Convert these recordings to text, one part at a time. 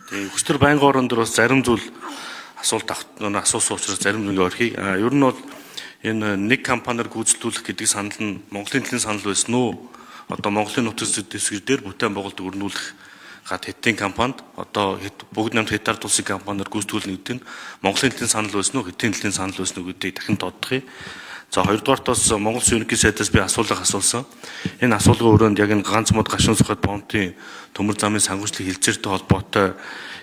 Тийм, өчтөр байнгын орон дээр бас зарим зүйл асуулт асуусан учраас зарим зүйл орхий. Ер нь бол энэ нэг компаниар гүйцэтгүүлэх гэдэг санал нь Монголын төлөний санал байсан уу? Одоо Монголын нутаг дэвсгэр дээр бүтээн байгуулалт өрнүүлэх гад Хятадын компанид одоо бүгд намт Хятад улсын компаниар гүйцэтгүүлнэ гэдэг нь Монголын төлөний санал байсан уу? Хятадын төлөний санал байсан уу гэдгийг дахин тодтохъя. За, хоёрдугаарт бас Монгол Улсын ерөнхий сайдаас би асуулга асуусан. Энэ асуулгын өрөөнд яг энэ ганц мод гашуун сухад бомтын төмөр замын сангуучлах хилцээртэй холбоотой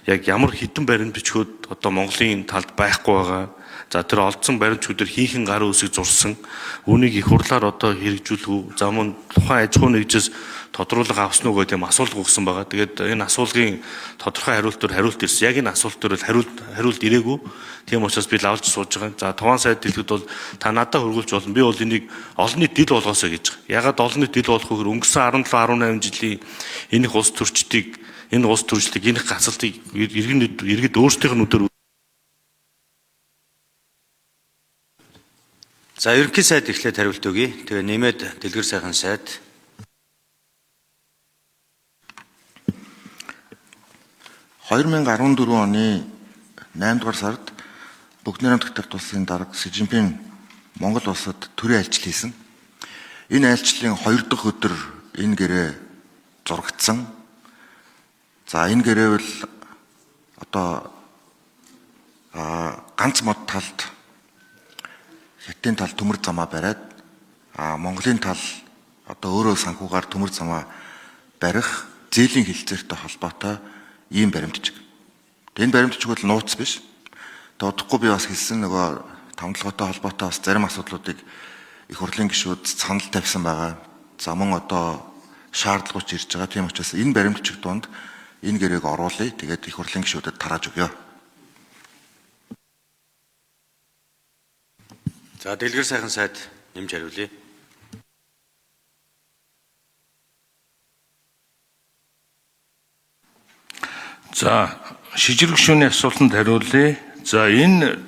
яг ямар хідэн баримт бичгүүд одоо Монголын талд байхгүй байгаа. За, тэр олдсон баримт бичгүүдээр хийхэн гарын үсэг зурсан. Үүнийг их хурлаар одоо хэрэгжүүлэх үү? За, мөн тухайн аж ахуй нэгжээс тодруулга авсан уу гэдэг юм асуулга өгсөн байгаа. Тэгээд энэ асуулгын тодорхой хариултаар хариулт ирсэн. Яг энэ асуулт дээр хариулт ирээгүй. Тийм учраас би лавлж сууж байгаа. За, тухайн сайд хэлэхэд бол та надад хөргүүлж болно. Би бол энийг олон нийт дил болгоосоо гэж байгаа. Ягаад олон нийт дил болох вэ гэхээр өнгөрсөн 17 18 жилийн энэ их улс төрчдийг, энэ улс төрчлийг, энэ их гацалтыг иргэн иргэд өөрсдийнх нь нүдээр За, ерөнхий сайд эхлээд хариулт өгье. Тэгээ нэмээд Дэлгэр сайхан сайд. 2014 оны 8 дугаар сард Бүгд найрамдах Хятад улсын дарга Си Жинпин Монгол улсад төрийн айлчлал хийсэн. Энэ айлчлалын 2 дахь өдөр энэ гэрээ зурагдсан. За, энэ гэрээ бол одоо ганц мод талд Хятадын тал төмөр замаа бариад, Монголын тал одоо өөрөө санхугаар төмөр замаа барих зээлийн хэлцээртэй холбоотой ийм баримт бичиг. Энэ баримт бичиг бол нууц биш. Тэгээ удахгүй би бас хэлсэн нөгөө тавталгаатай холбоотой бас зарим асуудлуудыг их хурлын гишүүд санал тавьсан байгаа. За, мөн одоо шаардлагач ирж байгаа. Тийм учраас энэ баримт бичиг дунд энэ гэрээг оруулъя. Тэгээд их хурлын гишүүдэд тарааж өгье. За, Дэлгэр сайхан сайд нэмж хариулъя. За, шижирэг шүүний асуултанд хариулъя. За, энэ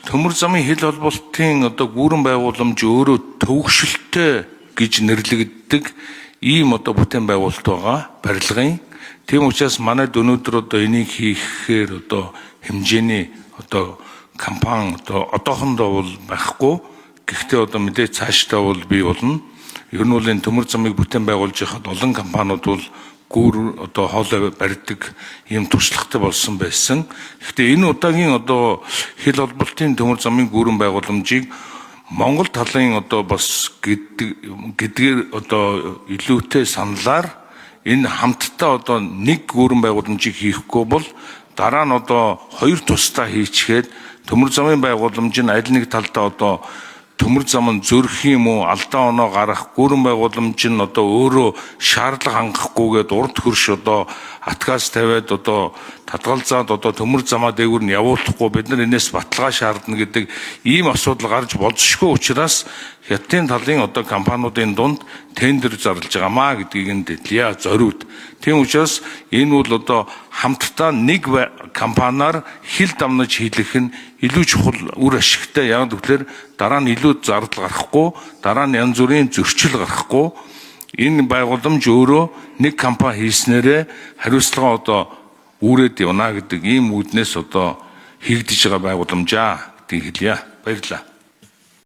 төмөр замын хил холболтын одоо гүүрэн байгууламж өөрөө төвөгшөлттэй гэж нэрлэгддэг ийм одоо бүтээн байгуулалт байгаа барилгын. Тийм учраас манайд өнөөдөр одоо энийг хийхээр одоо хэмжээний одоо компани одоо одоохондоо бол байхгүй. Гэхдээ одоо мэдээж цаашдаа бол бий болно. Ер нь бол энэ төмөр замыг бүтээн байгуулж байхад олон компаниуд бол гүүр одоо хоолой барьдаг ийм туршлагатай болсон байсан. Гэхдээ энэ удаагийн одоо хил холболтын төмөр замын гүүрэн байгууламжийг Монгол талын одоо бас гэдэг гэдгээр одоо илүүтэй саналаар энэ хамтдаа одоо нэг гүүрэн байгууламжийг хийхгүй бол дараа нь одоо хоёр тусдаа хийчихэд төмөр замын байгууламж нь аль нэг талдаа одоо төмөр зам нь зөрөх юм уу, алдаа оноо гарах, гүүрэн байгууламж нь одоо өөрөө шаардлага хангахгүйгээд урд хөрш одоо атгаас тавиад одоо татгалзаад одоо төмөр замаа дээгүүр нь явуулахгүй, бид нар энэс баталгаа шаардна гэдэг ийм асуудал гарч болзошгүй учраас Хятадын талын одоо компаниудын дунд тендер зарлж байгаамаа гэдгийг нь дэлье зориуд. Тийм учраас энэ бол одоо хамтдаа нэг компаниар хил дамнаж хийлэх нь илүү чухал, үр ашигтай. Яг гэвэл дараа нь илүү зардал гарахгүй, дараа нь янз бүрийн зөрчил гарахгүй, энэ байгууламж өөрөө нэг компани хийснээрээ хариуцлага одоо үүрээд явна гэдэг ийм үүднээс одоо хийгдэж байгаа байгууламжаа гэдгийг хэлье. Баярлалаа.